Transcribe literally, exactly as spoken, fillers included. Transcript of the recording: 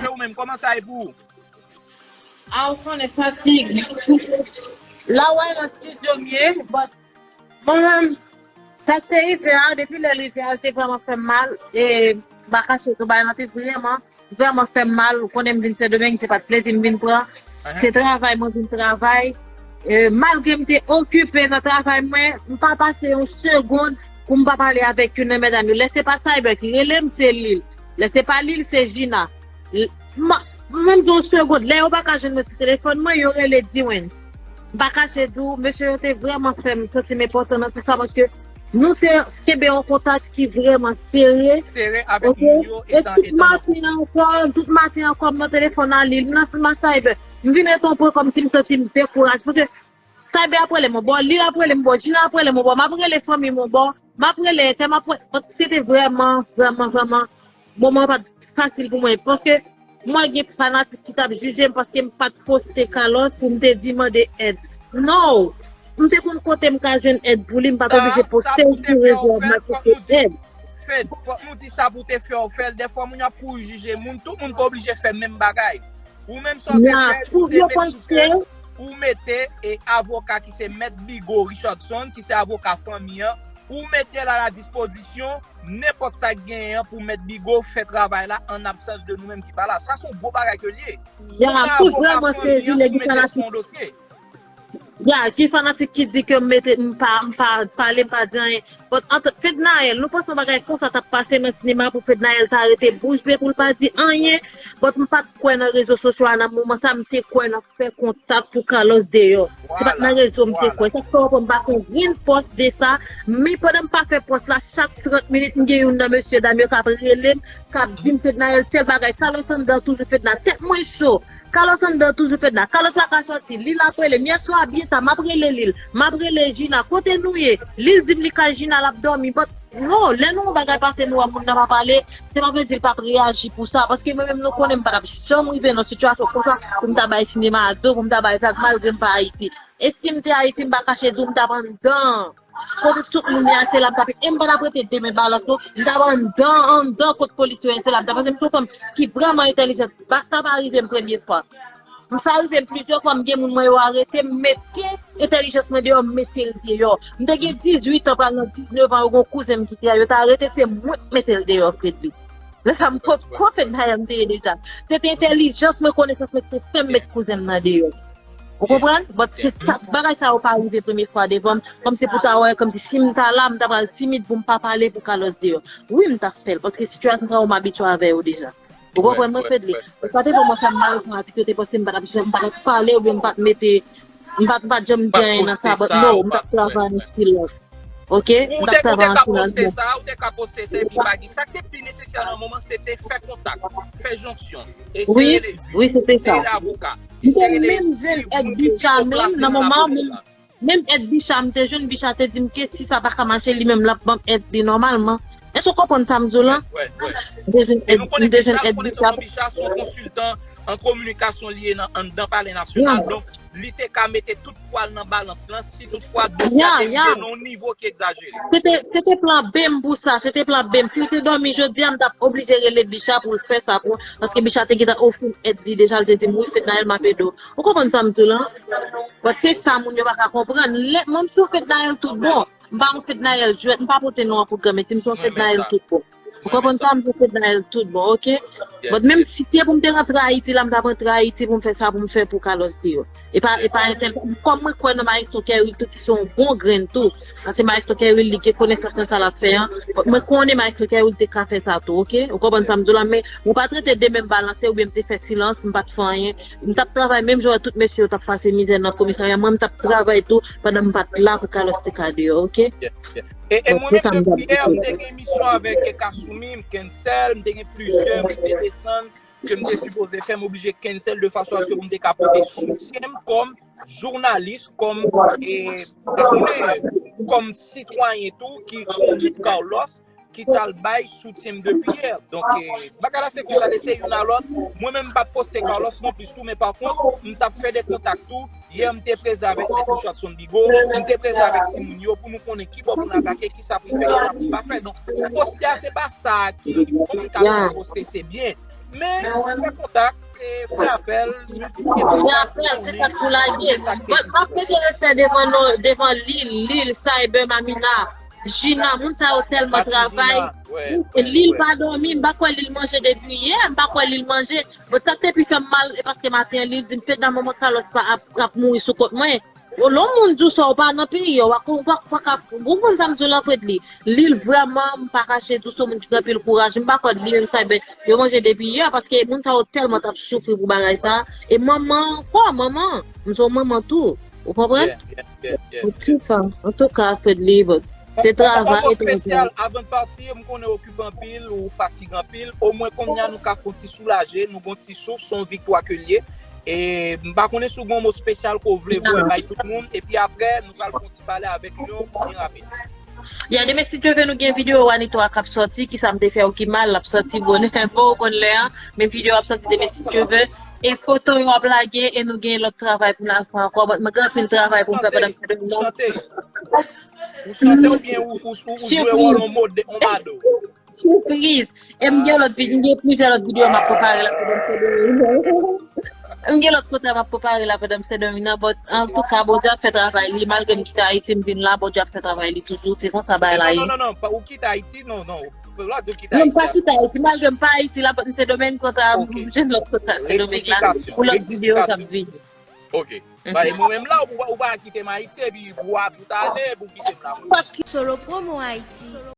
Ou menm, kòman sa ye pou ou? A, ou konnen fatig. La, w wè nan estidyo m ye, but mwen menm, sa k te rive a, depi lè l rive a, l te vrèman fè m mal. E m pa kache tou, bagay lan te vrèman, vrèman fè m mal. Ou konnen m vin Sendomeng, se pa t plezi m vin pran. Se travay mwen vin travay. E, malgre m te okipe nan travay mwen, m pa pase yon segonn pou m pa pale avèk youn nan medam yo. Lè se pa Cyber ki rele m, se Lil. Lè se pa Lil, se Gina. L- Ma, mwen menm di yon segond, lè yo pa ka jwenn mwen sou telefòn mwen, yo rele Dewens. M pa kache di w, mesye yo te vrèman fè m santi m enpòtan nan sans sa, paske nou te kenbe yon kontak ki vrèman sere. Sere avèk moun yo, e tout maten ankò, tout maten ankò, m nan telefòn a Lil, m nan Cyber. M vin rete yon pwen kòmsi m santi m dekouraje, paske Cyber ap rele m yon bò, Lil ap rele m yon bò, Gina ap rele m yon bò, m ap rele fanmi m yon bò, m ap rele entè, m ap rele, se te vrèman, vrèman, vrèman, moman pa t fasil pou mwen. Paske mwen gen fanatik ki t ap jije m paske m pa t poste Carlos pou m te vin mande èd. No! M te konn kote m ka jwenn èd pou li, m pa t oblije poste l sou rezo a pou m al poste èd. Fed, fòk nou di sa pou te fè w fè l. Dèfwa moun ap kouri jije moun, tout moun pa oblije fè menm bagay. Ou menm sa w te fè, ou te make sure ke ou mete e avoka ki se Mèt Bigo Richardson, ki se avoka fanmi an, ou mete l a la dispozisyon nenpòt sa k genyen an pou Mèt Bigo fè travay la an absans de nou menm ki pa la. Sa se yon gwo bagay ke l ye. Ou pran avoka fanmi an pou mete l sou yon dosye. Ya, ki fanatik ki di ke m mete, m pa, m pa pale, m pa di anyen. But, ant Fednaelle, nou panse yon bagay konsa t ap pase nan sinema pou Fednaelle ta rete bouch be pou l pa di anyen? But, m pa t kwè nan rezo sosyo a nan moman sa, m te kwè nan fè kontak pou Carlos deyò. Se pa t nan rezo m te kwè. Sa k fè w wè m pa fè yon grenn pòs de sa. Men pandan m pa fè pòs la, chak trant minit, m gen youn nan mesye dam yo k ap rele m, k ap di m Fednaelle tèl bagay. Carlos anndan toujou Fedna. Tèt mwen cho. Carlos anndan toujou Fedna. Carlos pa ka sòti. Lil ap rele m. Yèswa byen ta, m ap rele Lil. M ap rele Gina. Kote nou ye? Lil di m li kay Gina, l ap dòmi. But, no, lè nou yon bagay pase nou wè moun nan pa pale, se pa vle di l p ap reyaji pou sa. Paske mwen menm nou konnen m pa t ap janm rive nan sitiyasyon konsa pou m ta bay sinema a do, pou m ta bay vag malgre m pa Ayiti. E si m te Ayiti, m pa kache di w m t ap anndan. Kote tout moun ye a, se la m t ap, e m pa t ap rete de men balans non. M t ap anndan, anndan kot polis yo ye, se la m t ap, paske m se yon fanm ki vrèman entèlijant. Basta pa rive m premye fwa. M sa rive m plizyè fwa, m gen moun mwen yo arete, m mete entèlijans mwen deyò, m mete l deyò. M te gen dizuit an, pral nan diznèf an, yo gen yon kouzen m ki te a, yo t arete, se mwen k mete l deyò, Fredly. Lè sa m pot, ko Fednaelle m te ye deja. Se te entèlijans mwen, konesans mwen ki te fè m met kouzen m nan deyò. Ou konprann? But se sa, bagay sa yo pa rive premye fwa devan m. Kòmsi pou ta wè, kòmsi si m ta la, m ta pral timid pou m pa pale pou Carlos deyò. Wi, m ta fè l, paske sitiyasyon sa yo m abitye avè yo deja. Ou konprann mwen, Fredly? Sa te vrèman fè m mal, fanatik yo te panse m pa t ap janm, m pa t ap pale oubyen m pa t mete, m pa t, m pa t janm di anyen nan sa, but no, m t ap travay an silans. Ok? M t ap travay an silans. Ou te ka poste sa, ou te ka poste sa, epi pa gen. Sa k te pi nesesè nan moman, se te fè kontak, fè jonksyon, eseye rele jij, eseye rele avoka, eseye rele moun ki pi wo plas nan lapolis la. Menm èd Bicha m te jwenn, Bicha te di m ke si sa pa ka mache, li menm l ap ban m èd li nòmalman. Èske w konprann sa m di w la? M te jwenn èd, m te jwenn èd Bicha. Bicha se yon konsiltan an kominikasyon li ye nan, anndan Palè Nasyonal. Donk, li te ka mete tout pwa l nan balans lan si toutfwa dosye a te rive nan yon nivo ki egzajere. Se te, se te plan B m pou sa, se te plan B m. Si l te dòmi jodi a, m t ap oblije rele Bicha pou l fè sa pou mwen, paske Bicha te gentan ofri m èd li deja, l te di m, "Wi, Fednaelle, m ap ede w." Ou konprann sa m di w la? But se sa moun yo pa ka konprann. Lè, menm si w Fednaelle tout bon, m pa yon Fednaelle jwèt, m pa pote non an pou granmesi, m se yon Fednaelle tout bon. Ou konprann sa, m se Fednaelle tout bon, oke? But menm si se pou m te rantre Ayiti la, m t ap rantre Ayiti pou m fè sa pou m fè pou Carlos Dio. E pa, e pa entèl, kòm mwen kwè nan Maestro Kerry tou, ki se yon bon grenn tou. Paske Maestro Kerry, li gen konesans nan sa l ap fè an. But mwen konnen Maestro Kerry te ka fè sa tou, oke? Ou konprann sa m di w la, men ou pa t rete de men m balanse oubyen m te fè silans, m pa t fè anyen. M t ap travay menm jan tout mesye yo t ap pase mizè nan komisarya. Mwen, m t ap travay tou pandan m pa t la pou Carlos te ka deyò, oke? E, e mwen menm, depi yè, m te gen emisyon avèk Kasumi, m cancel, m te gen plizyè, m te desann, ke m te sipoze fè, m oblije cancel de fason aske pou m te ka pote soutyen m kòm jounalis, kòm, e, pa konnen, kòm sitwayen tou, ki konnen Carlos, ki t al bay soutyen m depi yè. Donk, e, bagay la se konsa, l ese youn a lòt. Mwen menm, m pa t poste Carlos non plis tou, men pa kont, m t ap fè de kontak tou. Yè, m te preze avèk Mèt Richardson Bigot, m te preze avèk timoun yo pou nou konnen ki bò pou n atake, ki sa pou n fè, ki sa pou n pa fè. Donk, poste a, se pa sa ki, bon, m ka di poste, se byen. Men, fè kontak, e, fè apèl, miltipliye kontak. Fè apèl, se sa k pou lage. Mwen, m ap mete respè devan non, devan Lil, Lil, Cyber, Mamina, Gina, moun sa yo tèlman travay. Lil pa dòmi, m pa kwè Lil manje depi yè, m pa kwè Lil manje. Bon, sa k te pi fè m mal, e paske maten an, Lil di m, "Fedna, manman Carlos pa ap, ap mouri sou kont mwen." Lè yon moun di w sa, ou pa nan peyi a, ou pa, ou pa, ou pa ka, ou konprann sa m di w la, Fredly? Lil vrèman, m pa kache di w, se yon moun ki gen anpil kouraj. M pa kwè li menm sa, ben, yo manje depi yè, paske moun sa yo tèlman t ap soufri pou bagay sa. E manman ankò, manman, m se yon manman tou. Ou konprann? Antouka, Fredly, bon, se travay e travay. Avan n pati, m konnen w okipe anpil, ou fatige anpil. Omwen kounye a nou ka fè yon ti soulaje, nou gen yon ti souf, se yon viktwa ke l ye. E m pa konnen si w gen yon mo espesyal ke w vle voye bay tout moun, epi apre, nou pral fè yon ti pale avèk yo byen rapid. Ya, demen si Dye vle, nou gen videyo Wanito a k ap sòti, ki sa m te fè ou ki mal, l ap sòti bonè, bon, ou konn lè an, men videyo ap sòti demen si Dye vle. E foto yo ap lage, e nou gen lòt travay pou n al fè ankò. But mwen gen anpil travay pou m fè pandan m se demen. Ou chante oubyen ou, ou, ou, ou jwe wòl yon mode, yon bado? Sipriz. E m gen lòt videyo, m gen plizyè lòt videyo m ap prepare la pandan m se demen. M gen lòt kote m ap prepare la pandan m se demen nan, but antouka, Bondye ap fè travay li, malgre m kite Ayiti, m vin la, Bondye ap fè travay li toujou, se konsa bagay la ye. Non, non, non, non, ou kite Ayiti, non, non, ou pa di ou kite Ayiti. Non, m pa kite Ayiti, malgre m pa Ayiti la, but m se Sendomeng, konsa m jwenn lòt kote se Sendomeng la, pou lòt videyo k ap vini. Ok. Ba, e mwen menm la, ou, ou pa kite m Ayiti, epi ou ap tout ale, pou kite m la. Solo Promo Haiti.